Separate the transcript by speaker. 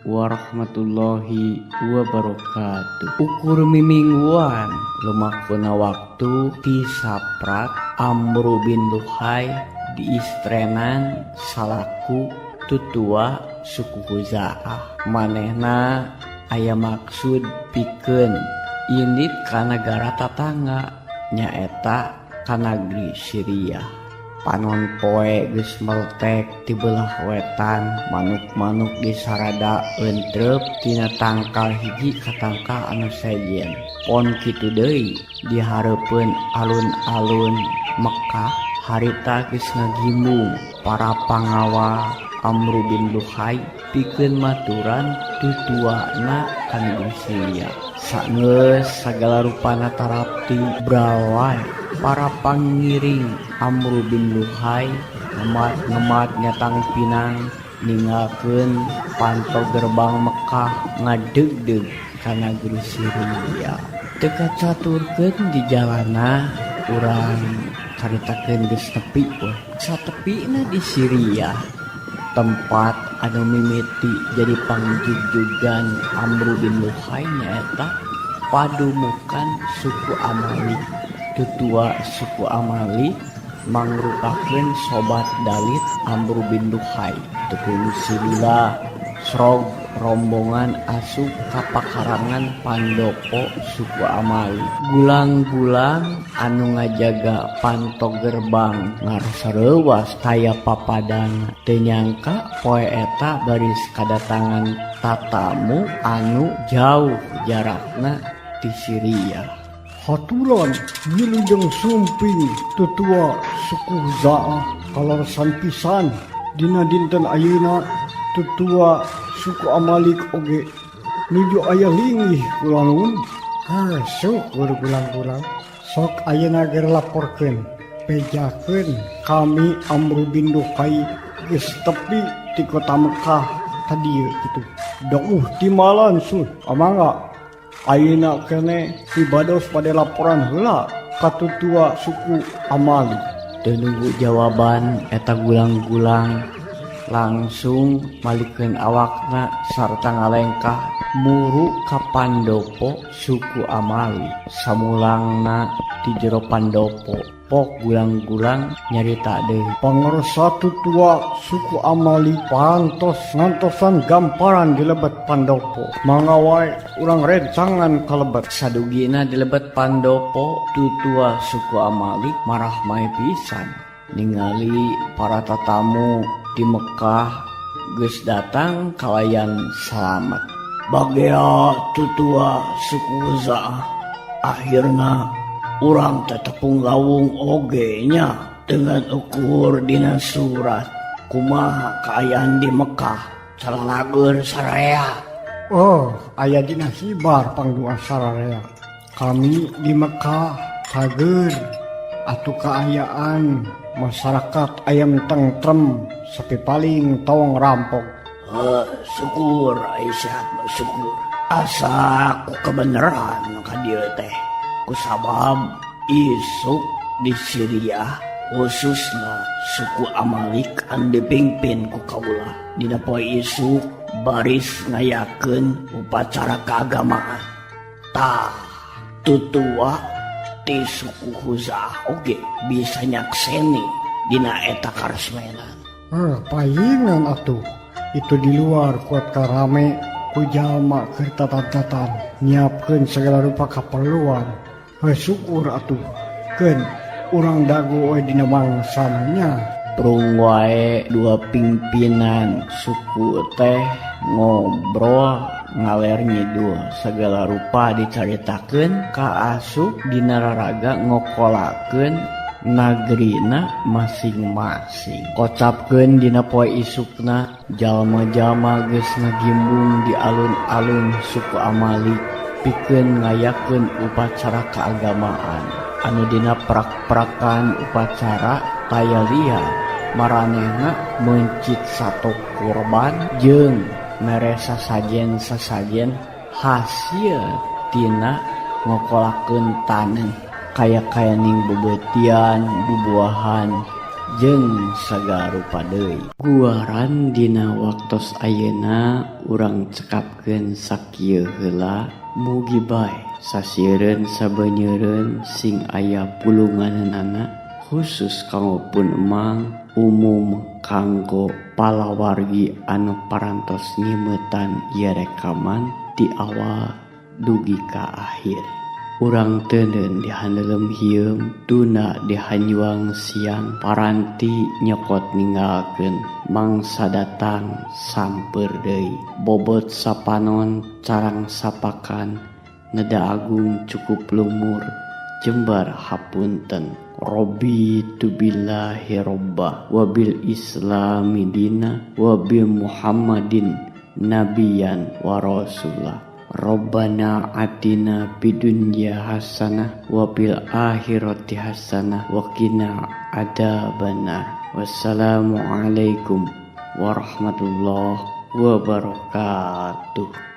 Speaker 1: warahmatullahi wabarakatuh. Ukur mimingguan lumakuna waktu ti saprak Amru bin Luhai diistrenan salaku tutua suku Huzaah. Manehna aya maksud pikeun indit ka nagara tatangga nyaeta ka nagri Syria. Panon poe geus meltek ti belah wetan, manuk-manuk disarada entrep tina tangkal hiji ka tangkal anu sejen. Pon kitu deui di hareupeun alun-alun Mekah harita geus ngagimbung para pangawal Amru bin Luhai pikeun maturan tutuana ka negeri Syria. Saenggeus sagala rupana tarapti brawai para pangiring Amru bin Luhai ngemat-ngemat nyatang pinang ninggalkeun panto gerbang Mekah ngadeugdeug ka negeri Syria. Teu kacaturkeun di jalana urang caritakeun geus nepi we. Satepina di Syria tempat anu mimiti jadi pangjugjugan Amru bin Luhai nyaeta padumukan suku Amalik. Tutua suku Amalik mangrupakeun sobat dalit Amru bin Luhai. Teu silila srog rombongan asup ka pakarangan pandopo suku Amalik. Gulang-gulang anu ngajaga panto gerbang ngarasa reuwas taya papadana. Teu nyangka poe eta baris kadatangan tatamu anu jauh jarakna ti Syria.
Speaker 2: Haturan wilujeng sumping tutua suku Huzaah kaleresan pisan dina dinten ayeuna tutua suku Amalik oge nuju aya linggih kulanun. Ah, syukur gulang-gulang sok ayeuna ger laporkeun bejakeun kami Amru bin Luhai geus tepi ti kota Mekah tadi kitu. Dauh timalan sun amangga ayeuna keneh pibados pada laporan heula ka tutua suku Amalik.
Speaker 1: Teu nunggu jawaban eta gulang-gulang langsung malikeun awakna sarta ngalengkah muru ka pandopo suku Amalik. Samulangna ti jero pandopo pok gulang-gulang nyarita deui.
Speaker 2: Pangersa tutua suku Amalik parantos ngantosan gamparan di lebet pandopo. Mangga wae urang rencangan ka lebet.
Speaker 1: Sadugina di lebet pandopo tutua suku Amalik marah mae pisan ningali para tatamu di Mekah geus datang kalayan salamet. Bagea tutua suku Huzaah akhirna urang teh tepung gawung oge nya dengan ukur dina surat kumaha kaayaan di Mekah calalager sararea.
Speaker 2: Oh, aya dina hibar pangdua sararea. Kami di Mekah cager atuh kaayaan masyarakat ayam tentrem sepi paling tong rampok.
Speaker 1: Syukur aya sehat mah syukur. Asa ku kebenaran ka dieu teh. Kusabab isuk di Syria khususna suku Amalik anu dipimpin ku kaula. Dina poe isuk baris ngayakeun upacara keagamaan. Tah tutua ti suku Huzaah oge bisa nyakseni dina eta karesmenan.
Speaker 2: Paingan atuh itu di luar kuat karame ku jalma keur tatatan nyiapkeun segala rupa kaperluan. Syukur atuh keun urang dago we dina mangsana.
Speaker 1: Prung wae dua pimpinan suku teh ngobrol ngaler ngidul segala rupa dicaritakeun ka asup dina raraga ngokolakeun nagrina masing-masing. Kocapkeun dina poe isukna jalma-jalma geus ngagimbung di alun-alun suku Amalik pikeun ngayakeun upacara keagamaan anu dina prak-prakan upacara taya lian maranehna meuncit sato kurban jeung mere sasajen-sasajen hasil tina ngokolakeun taneuh kaya-kayaning beubeutian, bubuahan Jeung sagarupa deui. Guaran dina waktos ayeuna urang cekapkeun sakieu heula, mugi bae sasieureun sabenyeureun sing aya pulunganana, khusus kanggo pun emang, umum kanggo palawargi anu parantos nyimetan ieu rekaman ti awal dugi ka akhir. Urang teuneun di handelem hieum, tuna di hanjuang siang, paranti nyokot ninggalkeun mangsa datang samper deui. Bobot sapanon, carang sapakan, neda agung cukup lumur, jembar hapunten. Raditu billahi robba wabil islami dina wabi Muhammadin nabiyan wa rasulah. Rabbana atina fid dunya hasanah wa fil akhirati hasanah wa qina adzabannar. Wassalamualaikum warahmatullahi wabarakatuh.